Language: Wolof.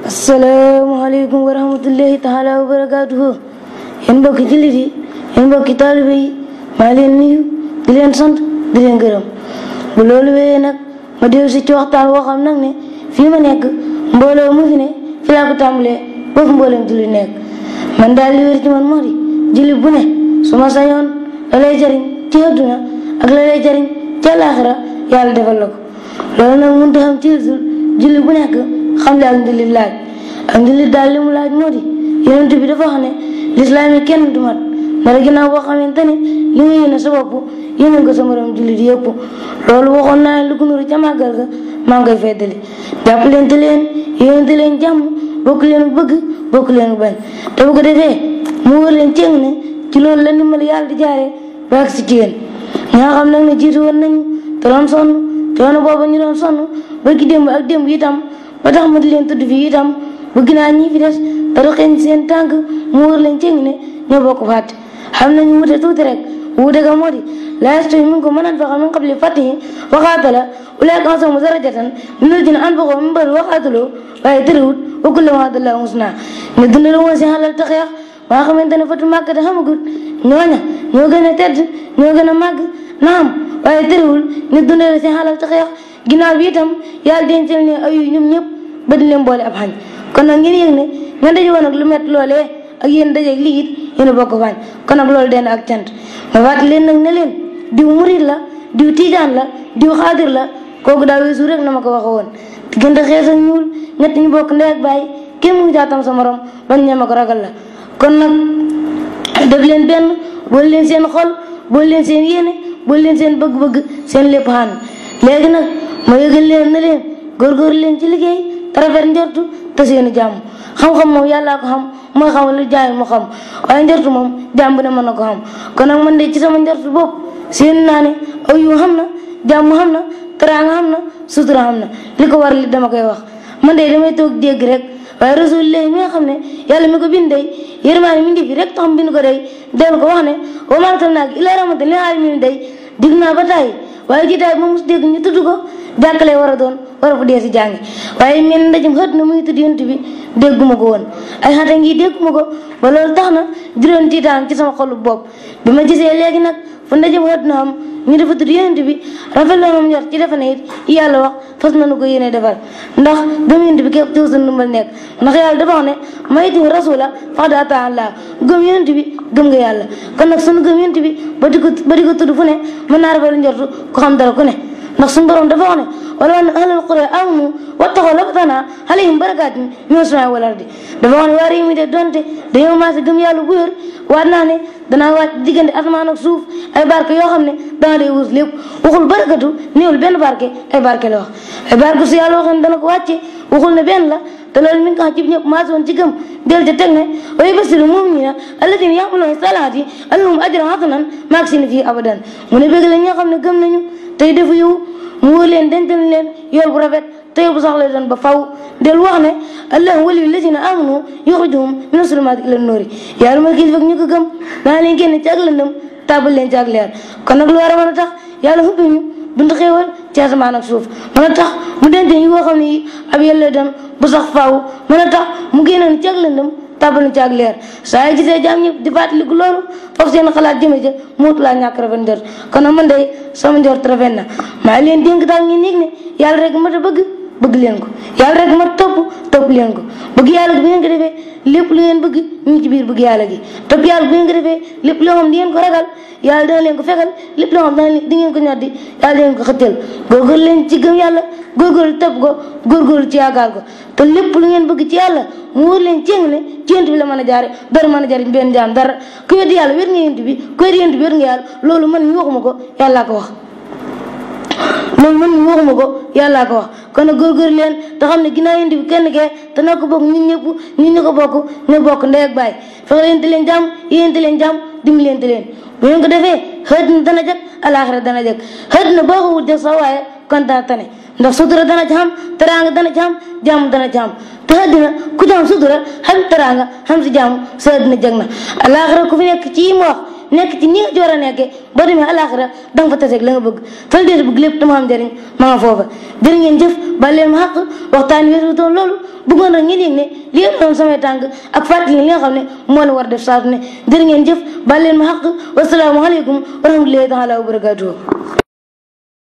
asalaamaaleykum wa rahmatullahi taala wa barakaatuhu. yéen mbokki jullit yi yéen mbokki taalibe yi maa leen nuyu di leen sant di leen gërëm bu loolu wéyee nag ma dellu si ci waxtaan woo xam nag ne fii ma nekk mbooloo mu fi ne fi laa ko tàmbalee ba fu mboolem jullit nekk man daal li wér ci man moo di jullit bu ne su ma sañoon la lay jariñ ci àdduna ak la lay jariñ ci àllaaxira yàlla defal la ko loolu nag mënut a xam ci jullit bu nekk xam le ak njullit laaj ak njullit daal li mu laaj moo di yonent bi dafa wax ne lislaam yi kenn du mat dara ginnaaw boo xamante ne li nga yéene sa bopp yéene ko sa morom jullit yëpp loolu waxoon naa ne lu ko nuru ca màggal ga maa ngi koy feddali jàppalante leen yéenante leen jàmm bokk leen bëgg bokk leen bañ te bu ko defee mu wër leen ceeng ne ci loolu la ndimbal yàlla di jaaree ba ak si ci yéen ñaa xam nag ne jiitu woon nañu te doon sonn coono booba ñu doon sonn ba ki démb ak démb itam ba tax ma di leen tudd fii itam bëgg naa ñi fi des te doxee seen tànk mu wër leen ceeng ne ñoo bokk fàtte xam nañu wute tuuti rek wuute ga moo di laa yastawi minkum man anfaqa min qabli fatihi wa qaatala ulaa'ika a'zamu darajatan mina llaziina anfaqu min ba'du wa qaataluu waaye terewut wa kullan wa'ada llaahu l-husnaa ñu dundal woon seen alal te xeex ba nga xamante ne fatu Màkka te xamagut ñooña ñoo gën a tedd ñoo gën a màgg naam waaye terewul ñu dundal seen alal te xeex ginnaaw bi itam yàlla dencal ne ayu ñoom ñëpp ba di leen boole ab xañ kon nag ngeen yëg ne nga daje woon ak lu métti loolee ak yéen dajeeg lii it yéen a bokk fañ kon nag loolu den ak cant ma fàttali leen nag ne leen diw murid la diw tiijaan la diw xaadir la kooku daa weesu rek na ma ko waxe woon diggante xees ak ñuul ñett ñu bokk ndey ak baay kenn mu jaatam sa morom bañ ñeme ko ragal la kon nag def leen benn boole leen seen xol boole leen seen yéene boole leen seen bëgg-bëgg seen lépp xaan léegi nag ma yëgal leen na leen góorgóorlu leen ci liggéey te rafet njortu te seeni jàmm xam-xam moom yàllaa ko xam mooy xam lu jaay mu xam waaye njortu moom jàmm bu ne mën na ko xam kon nag man de ci sama njortu bopp seen naa ne aw yu xam na jàmm xam na teraanga xam na sutura xam na li ko war li dama koy wax man de damay toog dégg rek waaye rasulillah mi nga xam ne yàlla mi ko bind day yërmaane mi ngi fi rek tax bind ko day dellu ko wax ne wa maa arsalnaaka illaa rahmatan lil aalamiin day dig naa ba tàyyi waaye jiitaay ba mos dégg ñu tudd ko jàkkalee war a doon war a fu dee si jàngi waaye mel ndajum xët na muy tudd yonent bi dégguma ko woon ay xata ngi dégguma ko ba loolu tax na juróon tiitaan ci sama xolu bopp bi ma gisee léegi nag fu ndajum xët na am ñu dafa tudd yonent bi rafet la moom ñor ci defe ne it yàlla wax fas nañu ko yéene defal ndax gëm yonent bi képp teew sa numbal nekk ndax yàlla dafa wax ne maytu rasula faqad ataa Allah gëm yonent bi gëm nga yàlla kon nag sunu gëm yonent bi ba di ko tudd fu ne mën naa rafet njortu ko xam dara ku ne ndax suñu borom dafa wax ne walaw anna ahlal qura aamanu wattaqaw lafatahna alayhim barakaatin mina samaa'i wal ardi dafa wax ne waa réew mi de donte dañoo maase gëm yàlla bu wér waat naa ne danaa wàcc diggante asamaan ak suuf ay barke yoo xam ne dana day wus lépp waxul barakatu néewul benn barke ay barke la wax ay barke su yàlla waxee ne dana ko wàcce waxul ne benn la te loolu mi ngi ko xam ci ñëpp maase woon ci gëm del ca teg ne wa yubashshiru l-mu'miniina allaziina ya'maluuna s-saalihaati anna lahum ajran hasanan maakisiina fiihi abadan mu ne bëgg la ñi nga xam ne gëm nañu tey defu yiw mu wóor leen dencal leen yool bu rafet te yool bu sax lay doon ba faw del wax ne allahu waliyyu llaziina aamanu yuxrijuhum mina zulumaati ila nuuri yàlla mooy kilifa ñu ko gëm dana leen génne ci ak lëndëm tàbbal leen ci ak leer kon nag lu war a mën a tax yàlla xubbi ñu buntu xéewal ci asamaan ak suuf mën a tax mu denc yi yoo xam ne yi ab yàlla doon bu sax faaw mën a tax mu génnoon ci ak lëndëm tàbbal ci ak leer saa yi gisee jaam ñëpp di fàttaliku loolu foofu seen xalaat jëme ca muutu laa ñàkk rafet njort kon nag man de sama njort rafet na maa ngi leen dénk daal ngeen yëg ne yàlla rek mat a bëgg leen ko yàlla rek mat topp leen ko bëgg yàlla gi bu ngeen ko defee lépp lu ngeen bëgg ñu ngi ci biir bëgg yàlla gi topp yàlla bu ngeen ko defee lépp loo xam di ngeen ko ragal yàlla dana leen ko fegal lépp loo xam di ngeen ko ñoddi yàlla dana leen ko xëccal góorgóorlu leen ci gëm yàlla góorgóorlu topp ko góorgóorlu ci yaakaar ko te lépp lu ngeen bëgg ci yàlla mu wóor leen céng ne ci yent bi la mën a jaare dara mën a jariñ benn jaam dara ku weddi yàlla wér nga yent bi ku weddi yent bi wér nga yàlla loolu man mi waxuma ko yàllaa ko wax loolu man mi waxuma ko yàllaa ko wax kon nag góorgóorlu leen te xam ne ginnaaw yent bi kenn kee te na ko bokk ñun ñëpp ñun ñu ko bokk ñu bokk ndey ak baay fexe leen te leen jàmm yéente leen jàmm dimbali leen te leen bu ngeen ko defee xëy na dana jag alaaxira dana jag xëy na boo ko wut jag sax waaye kon dana tane ndax sutura dana ci xam teraanga dana ci xam jàmm dana ci xam te àddina ku ci am sutura xam teraanga xam si jàmm sa àddina jag na alaaxira ku fi nekk ci yi mu wax nekk ci ni nga ci war a nekkee boo demee alaxira da nga fa taseeg la nga bëgg fal déet bëgg lépp dama am njëriñ ma nga foofa jërë ngeen jëf bal leen ma xaq waxtaan wéeru toon loolu bëggoon rek ngeen yëg ne li ngeen doon samay tànk ak fàttali li nga xam ne moo la war def saa su ne jërë ngeen jëf bal leen ma xaq wasalaamu aleykum wa rahmatullahi taala wa barakatuhu